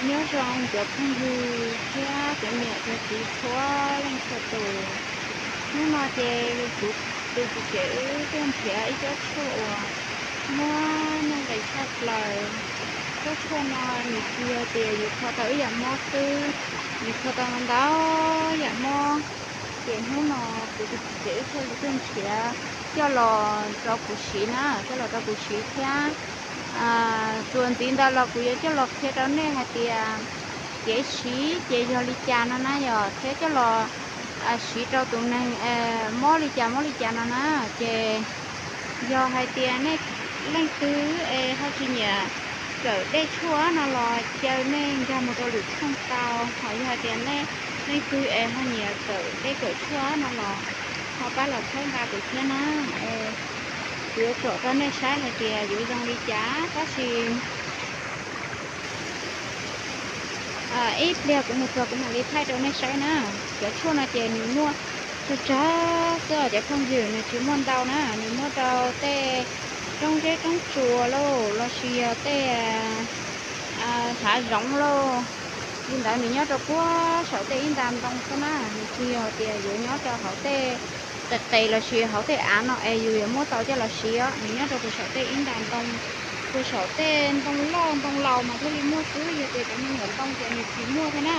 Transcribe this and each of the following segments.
Nyob zoo cov phooj ywg thiab cov niam cov txiv txhua leej txhua tus. Hnub no ces kuv tus txiv tsev wb tuaj nrhiav ib tsob tshuaj uas muaj nuj nqis tshaj plaws. Tsob tshuaj no nws tsis yog tias yus kho tau ib yam mob xwb, yus kho tau ntau yam mob. Ces hnub no kuv tus txiv tsev wb thiaj li tuaj nrhiav coj los rau kuv siv na, coj los rau kuv siv thiab. Txuas ntxiv ntawd los kuv yuav coj los qhia rau nej hais tias kev siv ces yog li cas no na yom, thiab coj los siv rau tus neeg mob li cas mob li cas no na. Ces yog hais tias nej leej twg es ho tsis nyiam kawm dej tshuaj no los caw nej nkag mus rau lwm tshooj tau, ho yog hais tias nej leej twg es ho nyiam kawm dej kawm tshuaj no los ho pab los txhawb nqa kuv thiab na. Kuv yuav tsom rau nej saib hais tias yuav zoo li cas, tab sis ib pliag kuv mus txog kuv mam li thaij rau nej saib na. Cov tshuaj no ces nws muaj tsawg tsawg xwb os cov phooj ywg, nws tsis muaj ntau na, nws muaj rau tej roob zeb roob tsuas lauj, los sis yog tej hav zoov lauj. Li ntawd nws nyob rau puag saum tej ib nta ntoo xwb na, nws tsis yog tias yuav nyob rau hauv tej qis qis los sis hauv tej av no es yus yuav muab tau coj los siv os, nws nyob rau puag saum tej ib nta ntoo, puag saum tej ntoo loj ntoo laus mas thiaj li muaj xwb. Yog tias cov me nyuam ntoo ces nws tsis muaj thiab na,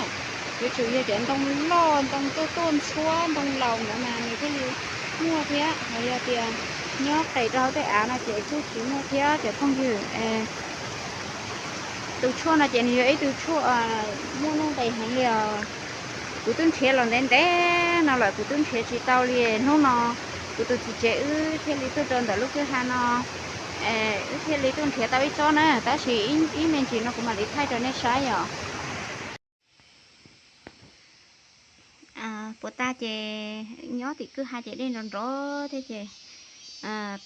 yuav tsum yog cov ntoo loj ntoo tuaj tuaj ntxhuab ntoo laus ntawd mas nws thiaj li muaj thiab. Ho yog tias nyob qis rau hauv tej av no ces kuj tsis muaj thiab cov phooj ywg. Tus tshuaj no ces nws yog ib tug tshuaj muaj nuj nqis heev li os. Kuv twb nrhiav los ntev ntev no lawm kuv twb nrhiav tsis tau li. Hnub no kuv tus txiv tsev wb thiaj li tuaj rau ntawm lub kwj ha no, wb thiaj li tuaj nrhiav tau ib tsob na, tab sis ib me ntsis no kuv mam li thaij rau nej saib yom. Puas tas ces nyob tim kwj ha ces dej nrov nrov thiab ces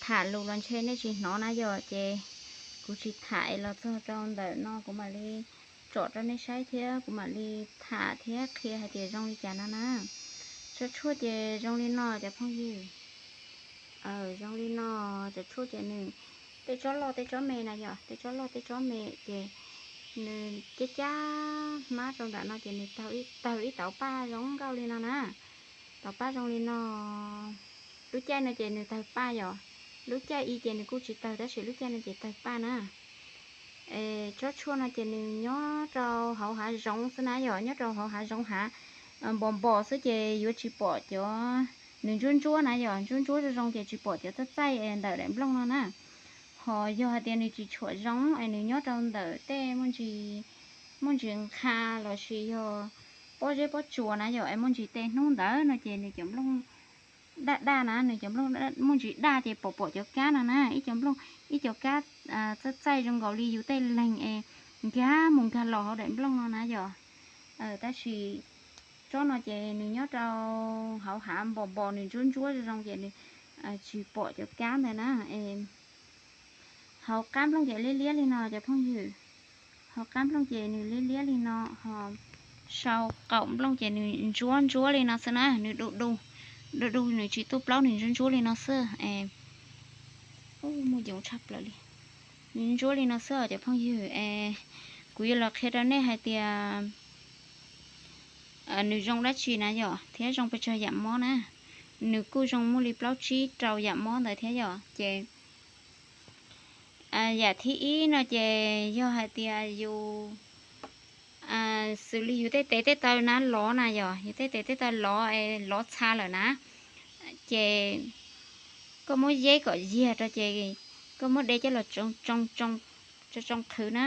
tham lus los ntshe nej tsis hnov na yom, ces kuv tsis tham es los txog rau ntawm no kuv mam li tsom rau nej saib thiab kuv mam li tham thiab qhia hais tias zoo li cas no na. Tsob tshuaj ces zoo li no cov phooj ywg. Zoo li no, cov tshuaj ces nws tej tsob loj tej tsob me na yom, tej tsob loj tej tsob me ces nws cab cab hmab rau nram no ces nws tawg ib tauv paj zoo nkauj li no na. Tauv paj zoo li no. Lub caij no ces nws tawg paj yom, lub caij i ces nws kuj tsis tawg tab sis lub caij no ces tawg paj na. Tsob tshuaj no ces nws nyob rau hauv hav zoov xwb na yom, nyob rau hauv hav zoov hav npos npos xwb ces yuav tsis pom cov, nws ntsuab ntsuab na yom, ntsuab ntsuab zoo zoo ces tsis pom cov txaij txaij ntawm daim nplooj no na. Ho yog hais tias nws tsis tshuam zoo es nws nyob rau ntawm tej muaj ntsis nqha los sis yog pob zeb pob tsuas na yom, es muaj ntsis te hnub ntawd no ces nws cov nplooj daj daj na, nws cov nplooj muaj ntsis daj ces pom pom cov kab no na, ib cov nplooj, ib cov kab txaij txaij zoo nkaus li yus tej leeg es nkag mus nkag los hauv daim nplooj no na yom. Tab sis tsob no ces nws nyob rau hauv hav npos npos nws ntsuab ntsuab zoo zoo ces nws tsis pom cov kab ntawd na. Hauv qab nplooj ces liab liab li no cov phooj ywg. Hauv qab nplooj ces nws liab liab li no, ho sau qaum nplooj ces nws ntsuab ntsuab li no xwb na, nws du du, du du nws tsis tuaj plaub nws ntsuab ntsuab li no xwb. Mus yoov tshaj plaws li. Nws ntsuab li no xwb os cov phooj ywg. Kuv yuav los qhia rau nej hais tias nws zoo dab tsi na yom, thiab zoo pes tsawg yam mob na. Nws kuj zoo muaj li plaub tsib rau yam mob ntawd thiab yom. Ces yam thib ib no ces yog hais tias yus xws li yus tej tes tej taw na lov na yom, yus tej tes tej taw lov es lov txha lawm na, ces koj muab yeb kom yiag rau ces koj muab de coj los tsoo tsoo tsoo, tsoo tsoo qhwv na,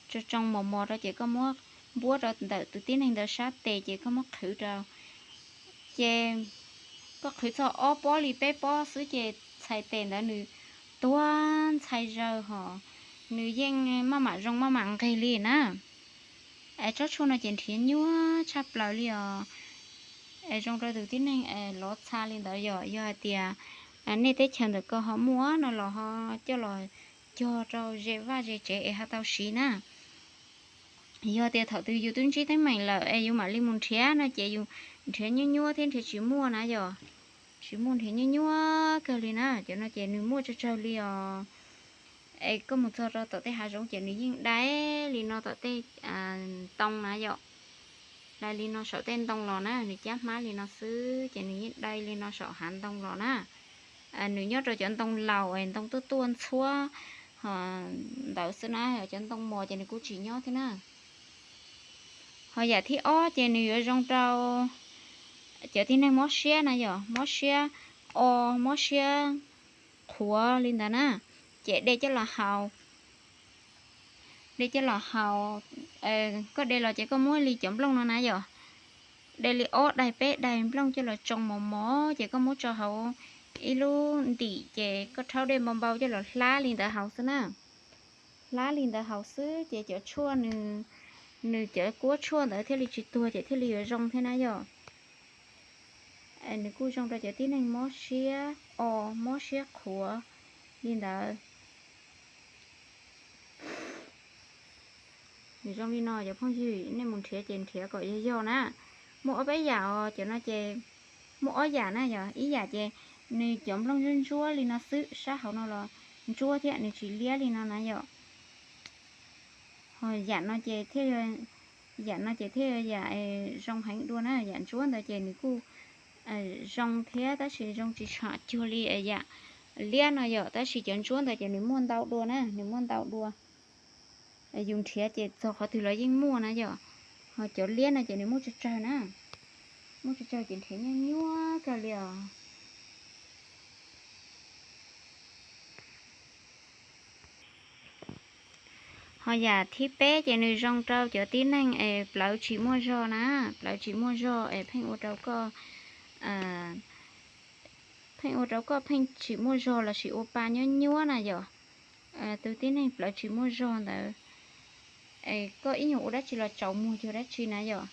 tsoo tsoo mos mos rau ces koj muab npuab rau ntawm tus tib neeg ntawd sab tes ces koj muab qhwv rau. Ces koj qhwv txog ob pob li peb pob xwb ces txhais tes ntawd nws tuag ntxhai zaws hos nws yeej maj mam zoo maj mam nqig li na. Es tsob tshuaj no ces nrhiav nyuaj tshaj plaws li os. Es zoo rau tus tib neeg es lov txha li ntawd yom, yog hais tias nej teb chaws ntawm ko ho muaj no los ho coj los cog rau ze vaj ze tsev es ho tau siv na. Yog tias thaum twg yus twb ntsib teeb meem lawm es yus mam li mus nrhiav no ces yus nrhiav nyuaj nyuaj thiab nrhiav tsis muaj na yom. Tsis muaj, nrhiav nyuaj nyuaj kawg li na. Cov no ces nws muaj tsawg tsawg li os. Es koj mus txog rau tom tej hav zoov ces nws yeej dai li no tom tej ntoo na yom. Dai li no saum tej ntoo los na, nws cab hmab li no xwb ces nws yeej dai li no saum hav ntoo los na. Nws nyob rau cov ntoo laus es ntoo tuaj tuaj ntxhuab ntawd xwb na, cov ntoo mos ces nws kuj tsis nyob thiab na. Ho yam thib ob ces nws yuav zoo rau cov tib neeg mob siab na yom, mob siab o, mob siab qhuav li ntawd na, ces de coj los haus. De coj los haus, koj de los ces koj muab li cov nplooj no na yom, de li ob daig peb daig nplooj coj los tsoo mos mos ces koj muab tso hauv ib lub ntim ces koj rhaub dej npau npau coj los hlab li ntawd haus xwb na. Hlab li ntawd haus xwb ces cov tshuaj nws, nws cov kuab tshuaj ntawd thiaj li tsis tuag ces thiaj li yuav zoo thiab na yom. Nws kuj zoo rau cov tib neeg mob siab o, mob siab qhuav li ntawd. Nws zoo li no cov phooj ywg, nej mus nrhiav ces nrhiav kom yog yog na. Muaj ob peb yam os, cov no ces muaj ob yam na yom. Ib yam ces nws cov nplooj ntsuab ntsuab li no xwb, sab hauv no los ntsuab thiab nws tsis liab li no na yom. Ho yam no ces thiaj, yam no ces thiaj yam zoo heev dua na. Yam ntsuab ntawd ces nws kuj zoo thiab tab sis zoo tsis tshua cuag li yam liab no yom, tab sis cov ntsuab ntawd ces nws muaj ntau dua na, nws muaj ntau dua. Yus nrhiav ces txog qhov twg los yeej muaj na yom. Ho cov liab no ces nws muaj tsawg tsawg na, muaj tsawg tsawg ces nrhiav nyuaj nyuaj kawg li os. Ho yam thib peb ces nws zoo rau cov tib neeg es plawv tsis muaj zog na, plawv tsis muaj zog es pheej ua rau koj, pheej ua rau koj pheej tsis muaj zog lossis ua pa nyuab nyuab na yom. Tus tib neeg plawv tsis muaj zog ntawd, koj ib nyuag ua dab tsi los tsaus muag cuag dab tsi na yom.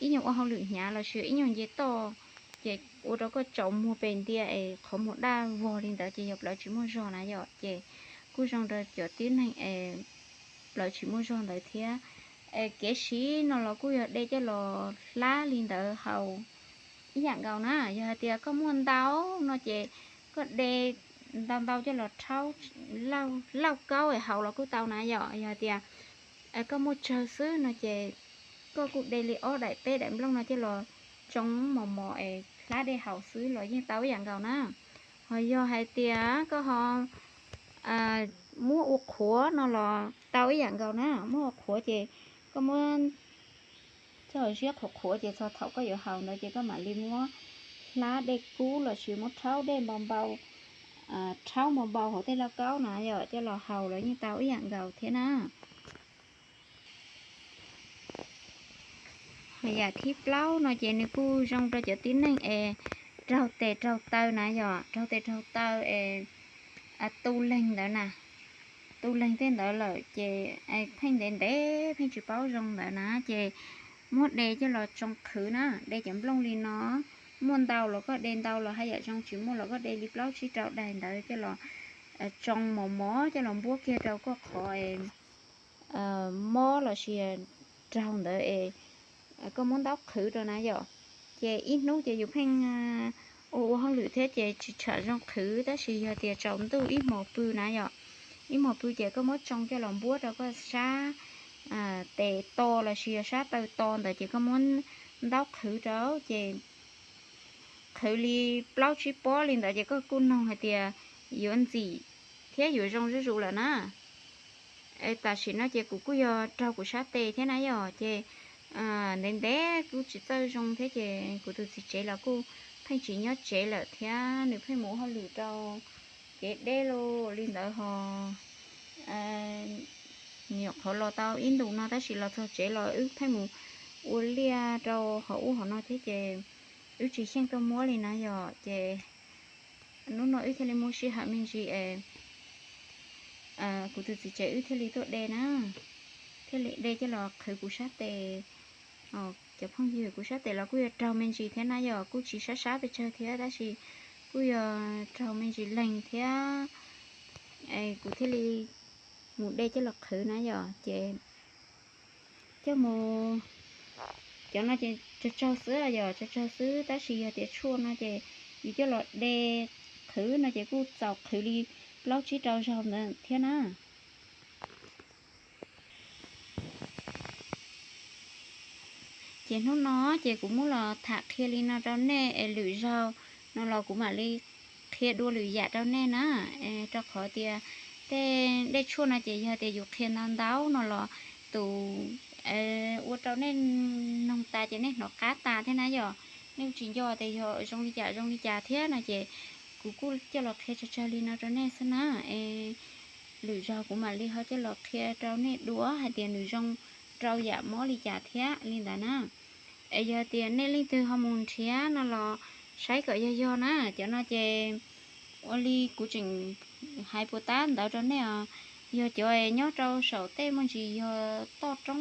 Ib nyuag ua hauj lwm hnyav lossis ib nyuag nce toj ces ua rau koj tsaus muag pes ntia es qhov muag daj vog li ntawd ces yog plawv tsis muaj zog na yom. Ces kuj zoo rau cov tib neeg es plawv tsis muaj zog ntawd thiab. Kev siv no los kuj yog de coj los hlab li ntawd haus ib yam nkaus na. Yog hais tias koj muaj ntau no ces koj de ntau ntau coj los rhaub, lauj kaub es haus los kuj tau na yom. Yog hais tias koj muaj tsawg xwb no ces koj kuj de li ob daim peb daim nplooj no coj los tsoo mos mos es hlab dej haus xwb los yeej tau ib yam nkaus na. Ho yog hais tias koj ho muab ua qhuav no los tau ib yam nkaus na. Muab ua qhuav ces koj muab coj ziab qhuav qhuav ces txog thaum koj yuav haus ntawd ces koj mam li muab hlab dej kub lossis muab rhaub dej npau npau, rhaub npau npau hauv tej lauj kaub na yom, coj los haus los yeej tau ib yam nkaus thiab na. Ho yam thib plaub no ces nws kuj zoo rau cov tib neeg es raug tes raug taw na yom, raug tes raug taw es tu leeg ntawd na, tu leeg tej ntawd lawm ces pheej ntev ntev pheej tsis paub zoo ntawd na ces muab de coj los tsoo qhwv na, de cov nplooj li no, muaj ntau los koj de ntau los haj yam zoo, tsis muaj los koj de li plaub tsib rau daim ntawd coj los tsoo mos mos coj los npuab kiag rau koj qhov mob lossis raug ntawd es koj muab ntaub qhwv rau na yom. Ces ib hnub ces yus pheej ua ua hauj lwm thiab ces tsis tshua zoo qhwv, tab sis yog tias tsaus ntuj ib hmos pw na yom, ib hmos pw ces koj muab tsoo coj los npuab rau koj sab tes to lossis yog sab taw to ntawd ces koj muab ntaub qhwv rau ces qhwv li plaub tsib pob li ntawd ces koj kuj noog hais tias yuav ntxim thiab yuav zoo zuj zus lawm na. Tam sim no ces kuv kuj yog raug kuv sab tes thiab na yom, ces ntev ntev kuj tsis txawj zoo thiab ces kuv tus txiv tsev los kuj pheej tsis nyob tsev lawm thiab nws pheej mus ua hauj lwm rau kev deb li ntawd ho nyuam qhuav los tau ib ntus no tab sis los txog tsev los wb pheej mus ua liaj rau hauv ub hauv no thiab ces wb tsis xyeej tuaj muab li na yom. Ces hnub no wb thiaj li muaj sij hawm me ntsis es kuv tus txiv tsev wb thiaj li tuaj de na, thiaj li de coj los qhwv kuv sab tes. Cov phooj ywg, kuv sab tes los kuj yuav raug me ntsis thiab na yom, kuj tsis sab sab pes tsawg thiab tab sis kuj yuav raug me ntsis leeg thiab. Kuv thiaj li mus de coj los qhwv na yom. Ces coj mus, cov no ces tsawg tsawg xwb yom, tsawg tsawg xwb tab sis yog tias tshuaj no ces yus coj los de qhwv no ces kuj txaus qhwv li plaub tsib rau zaug ntawd thiab na. Ces hnub no ces kuv muab los tham qhia li no rau nej es lwm zaug no los kuv mam li qhia dua lwm yam rau nej na. Rau qhov tias tej dej tshuaj no ces yog tias yus qhia ntau ntau no los tus ua rau nej noog tas ces nej hnov qab tas thiab na yom. Nej tsis nco tias yog zoo li cas zoo li cas thiab no ces kuv kuj coj los qhia tsawg tsawg li no rau nej xwb na. Es lwm zaug kuv mam li ho coj los qhia rau nej dua hais tias nws zoo rau yam mob li cas thiab li ntawd na. Es yog tias nej leej twg ho mus nrhiav no los saib kom yog yog na. Cov no ces ua li kuv tseem hais puas tab ntawd rau nej os. Yog cov nyob rau saum tej muaj ntsis yog toj roob,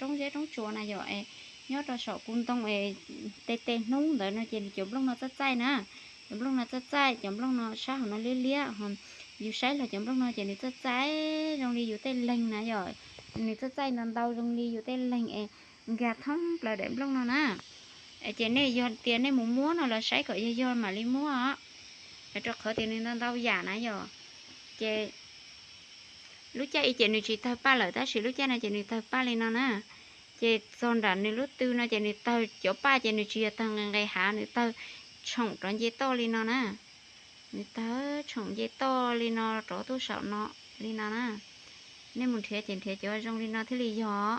roob zeb roob tsuas na yom, nyob rau saum kuv ntoo es tej tej hnub ntawd no ces nws cov nplooj no txaij txaij na. Cov nplooj no txaij txaij, cov nplooj no sab hauv no liab liab, yus saib los cov nplooj no ces nws txaij txaij zoo li yus tej leeg na yom. Nws txaij txaij ntau ntau zoo li yus tej leeg es nkag thoob plaws daim nplooj no na. Ces nej yog tias nej mus muab no los saib kom yog yog mam li muab os. Rau qhov tias nws ntau ntau yam na yom. Ces lub caij ib ces nws tsis tawg paj lawm tab sis lub caij no ces nws tawg paj li no na. Ces txog nram nws lub tw no ces nws tawg cov paj ces nws tsis yog tawg nqes nqes hav, nws tawg tshoom rov nce toj li no na. Nws tawg tshoom nce toj li no rov tuaj saum no li no na. Nej mus nrhiav ces nrhiav cov zoo li no thiaj li yog.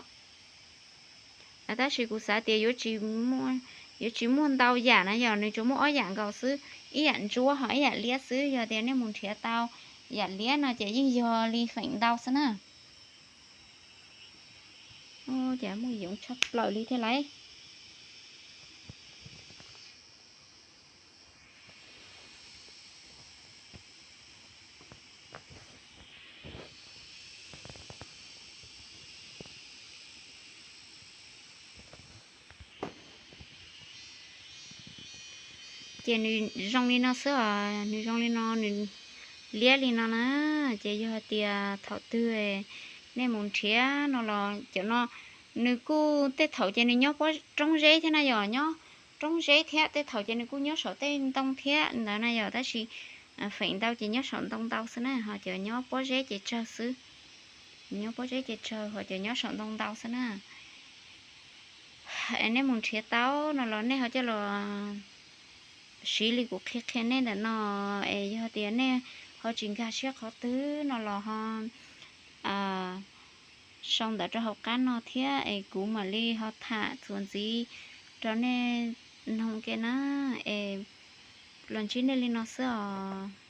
Tab sis kuv xav tias yuav tsis muaj ntau yam na yom, nws tsuas muaj ob yam nkaus xwb, ib yam ntsuab ho ib yam liab xwb. Yog tias nej mus nrhiav tau yam liab no ces yeej yog li feem ntau xwb na. Ces muaj yoov tshaj plaws li thiab lauj. Ces nws zoo li no xwb os, nws zoo li no, nws liab li no na. Ces yog hais tias thaum twg nej mus nrhiav no los cov no nws kuj tej thaum ces nws nyob pob roob zeb thiab na yom, nyob roob zeb thiab tej thaum ces nws kuj nyob saum tej ntoo thiab ntawd na yom, tab sis feem ntau ces nyob saum ntoo ntau xwb na, ho cov nyob pob zeb ces tsawg xwb. Nyob pob zeb ces tsawg, ho cov nyob saum ntoo ntau xwb na. Es nej mus nrhiav tau no los nej ho coj los siv li kuv qhia qhia nej ntawm no. Es yog tias nej ho tsis nkag siab qhov twg no los ho sau ntawv rau hauv qab no thiab es kuv mam li ho tham txuas ntxiv rau nej noog ke na. Es los ntsib nej li no xwb os.